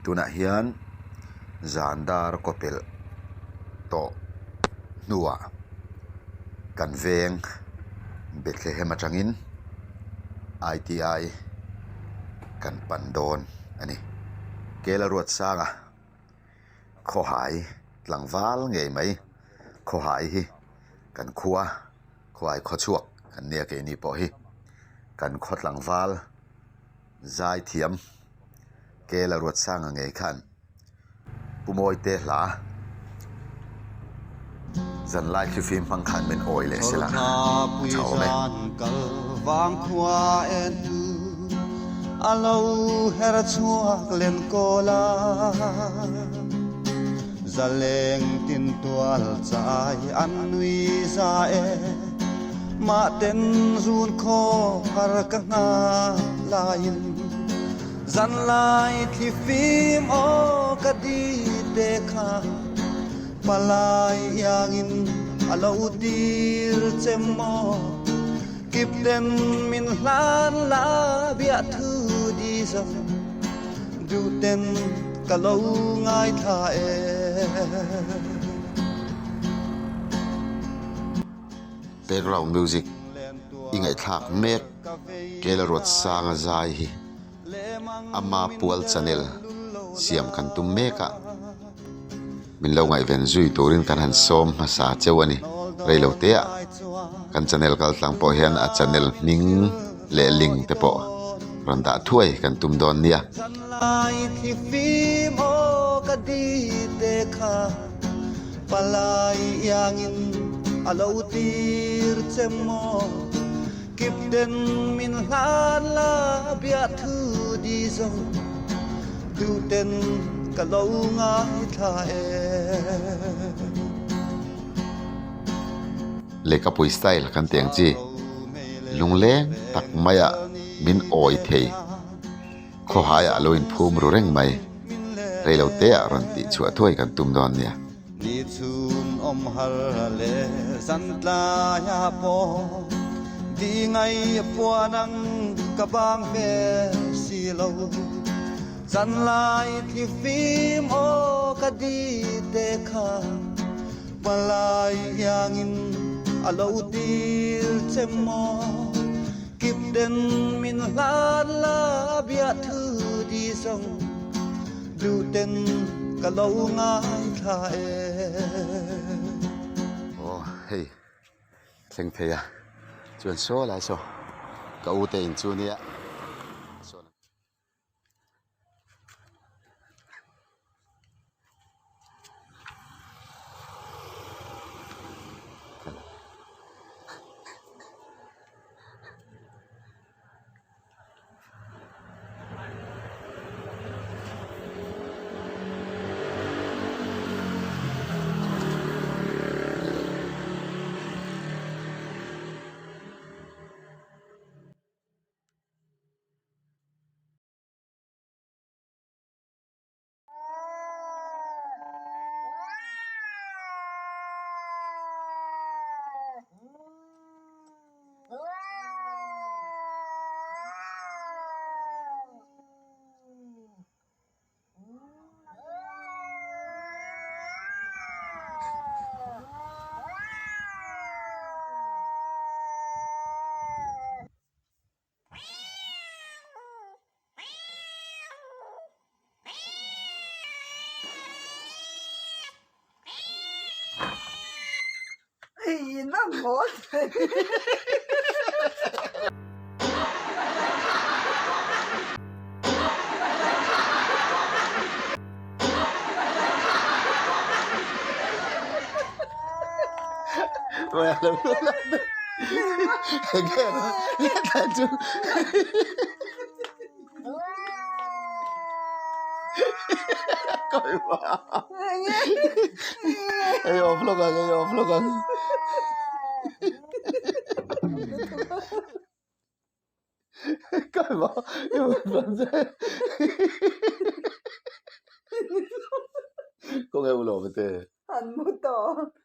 Tunah hian zan dar kaw pelh tawh hnuah kan veng Bethlehem atangin ITI kan pan dawn a ni. Kela Ruatsanga khawhai tlangval ngei mai khawhai hi kan khua khuai khawchhuak kan nia keini pawh hi kan khaw tlangval zaithiam Kela Ruatsanga ngei khan Pu Mawite hla zanlai thlifim hmang khan min awi leh sela a tha awm e. Zaleng tin tual chai an nui za e Mah ten zun khaw har ka hna laiin Zanlai thlifim aw ka di te kha Palai iangin a lo tir che maw Kip ten min hlan la biahthu di zo Duh ten ka lo ngaithla e. Background music i ngaihthlak mek Kela Ruatsanga zai hi ama pual channel siam kan tum mek a, min lo ngaihven zui turin kan han sawm hmasa cheu a ni. Reilo te ah kan channel kal tlang pawh hian a channel hming leh link te pawh rawn dah thuai kan tum dawn nia. Palai iangin a lo tir che maw? Kip den min hlan la biahthu di zo duh ten ka lo ngaithla e. Lehkhapui style kan tih ang chi lungleng tak maia min awi thei khawhaiah a lo inphum ru reng mai. Reilo te ah rawn tih chhuah thuai kan tum dawn nia. Ni chhun awm har leh zan tlaiah pawh di ngai puan ang ka bang ve si lo. Zan lai thli fim aw ka di te kha palai iangin a lo tir che maw. Kip den min hlan la biahthu di zawng duh ten ka lo ngaithla e. Aw hei thleng thei a chuan saw lai saw ka u te in chu nia.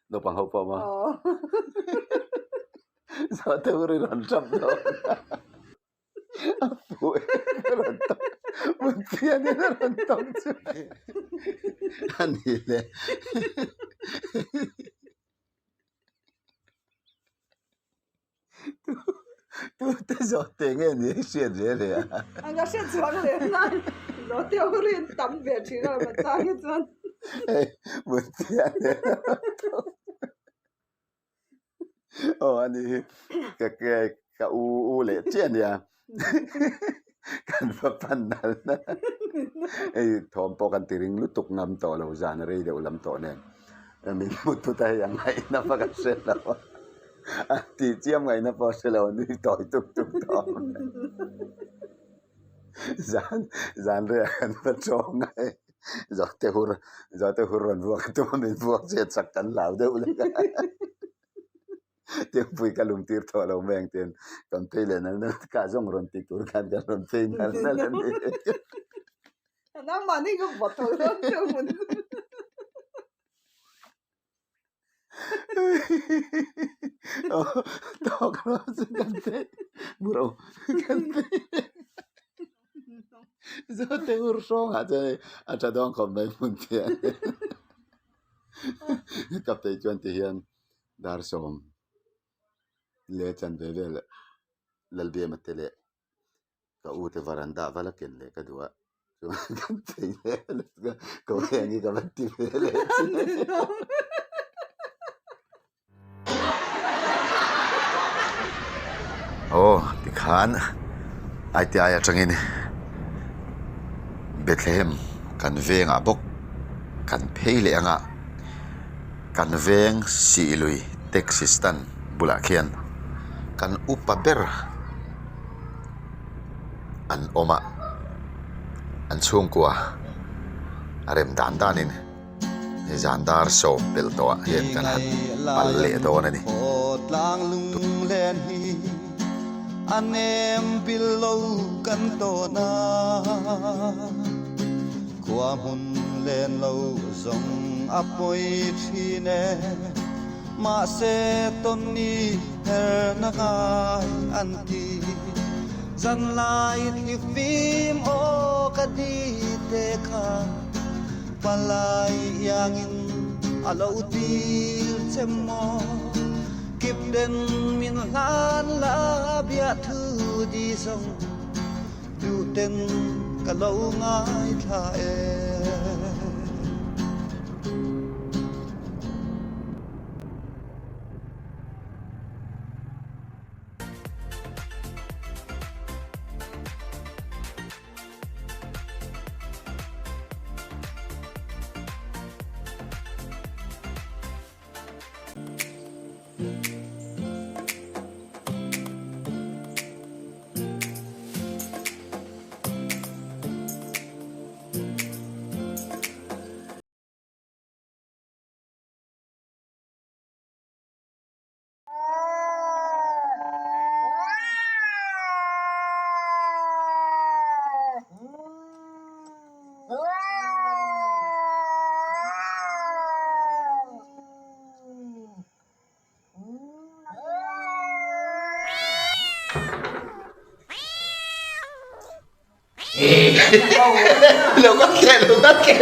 Naupang ho pawh maw? Zawhte ur i rawn tap dawn a. A fuh em rawn tap. Muthian in a rawn tawng chu a ni le. Tute zawh teh nge ni a hriat ve le a. An ka hriat chhuak leh nan zawh te ho rin tam ve thin a rawn chang hi chuan. Hei Muthian in a rawn tawng. Aw a ni hi ka ke ka u u leh chiah a nia kan va pan nal nal a hei thawm pawh kan ti ring lutuk ngam tawh lo zan rei deuh lam tawh nen min hmu thut a hei a ngaihna pawh ka hre lo a a tih chiam ngaihna pawh a hre lo a nui tawi tuk tuk tawh zan zan reiah kan va tawng a hei. Zawhte hur zawhte hur rawn vuak a tum a min vuak chiat chak kan hlau deuh lek a Tiangpui ka lum tir tawh lo mai ang tiin kan phei leh nal nal kah zawng rawn ti tur khan kan rawn phei nal nal a ni. Nangmahni ka bottle dawn che mun. Tawk rawh chu kan phei bro kan phei Zawhte ur hrawngah chuan hei a tha dawn khawp mai hmun te a ni ka phei chuan tihian dar sawm leh chanve vel Lalbiama te leh ka u te varanda va la ken leh ka duh a chuan kan phei leh a ka u hian ka va ti ve leh chin a ni. Aw tikhan ITI atangin Bethlehem kan vengah bawk kan phei leh anga kan veng sihlui taxi stand bulah khian kan upa ber an awm a an chhungkua a rem dan danin. Hei zan dar sawm pelh tawh ah hian kan han pal leh dawn a ni. Palai iangin a lo tir che maw? Kip den min hlan la bia thu di zawng duh ten ka lo ngaithla e. Lo ka khe lo ka khe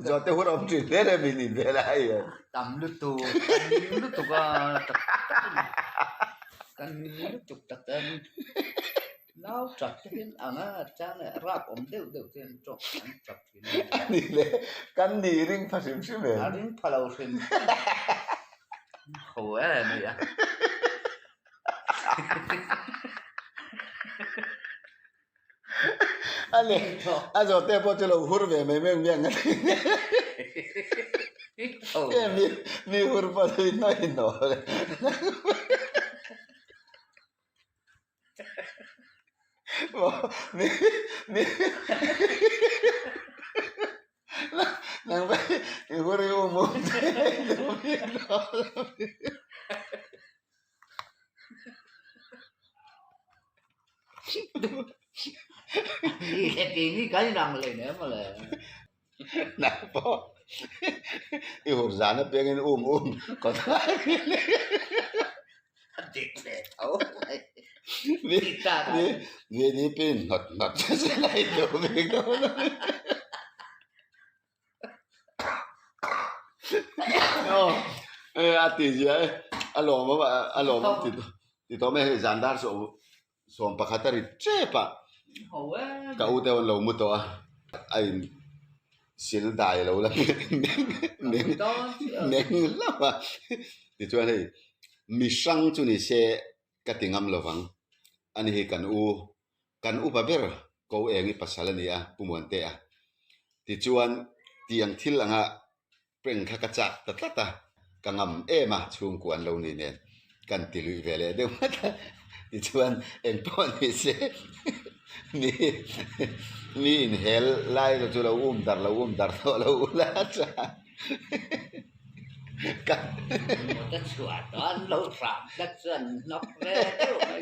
Zawhte hun awm thin hle hle min in vel a hei e. Tam lutuk, kan ning lutuk a tak tak a ni. Kan ning lutuk tak a ni. Nau tap te hian ang a chang leh rap awm deuh deuh te hian tawng an tap thin a ni. A ni le, kan ni ring pha hrim hrim em? A ring pha lo hrim hrim. Ho em a ni a. A le, a zawhte pawh chu lo hur ve mai mai ang a ti. Nge mi mi hur pawh chu in nawh in nawh le. Mi mi nang pawh i hur i um um. bik dawn a mi. Ni leh keini kan inang hleinem mawle. Nang pawh i hur zan apiangin um um kawt ngai mi. A dik ve tho mai. Mi mi mi ni pin hnawt hnawt che se lai duh bik dawn a mi. A ti zia e a lawm a lawm ti ti tawh mai hei zan dar 11 a ri tep a ka u te an lo mu tawh a a in sil dai lo la meng meng hlauh a tichuan hei mihrang chu ni se ka ti ngam lovang ani hi kan u Kan upa ber ko eng i pasal a ni a, Pu Muantea. Tichuan, tiang thil anga prank kha ka chak ta tlat a, ka ngam em a, chhungkua an lo ni nen kan ti luih ve leh deuh nghat a. Tichuan, eng pawh ni se, mi mi inhel lai erawh chu lo um dar lo um dar tawh lo ula chuan ka Mawta chhuah tawh an lo hram tlat chuan hnawk ve deuh mai.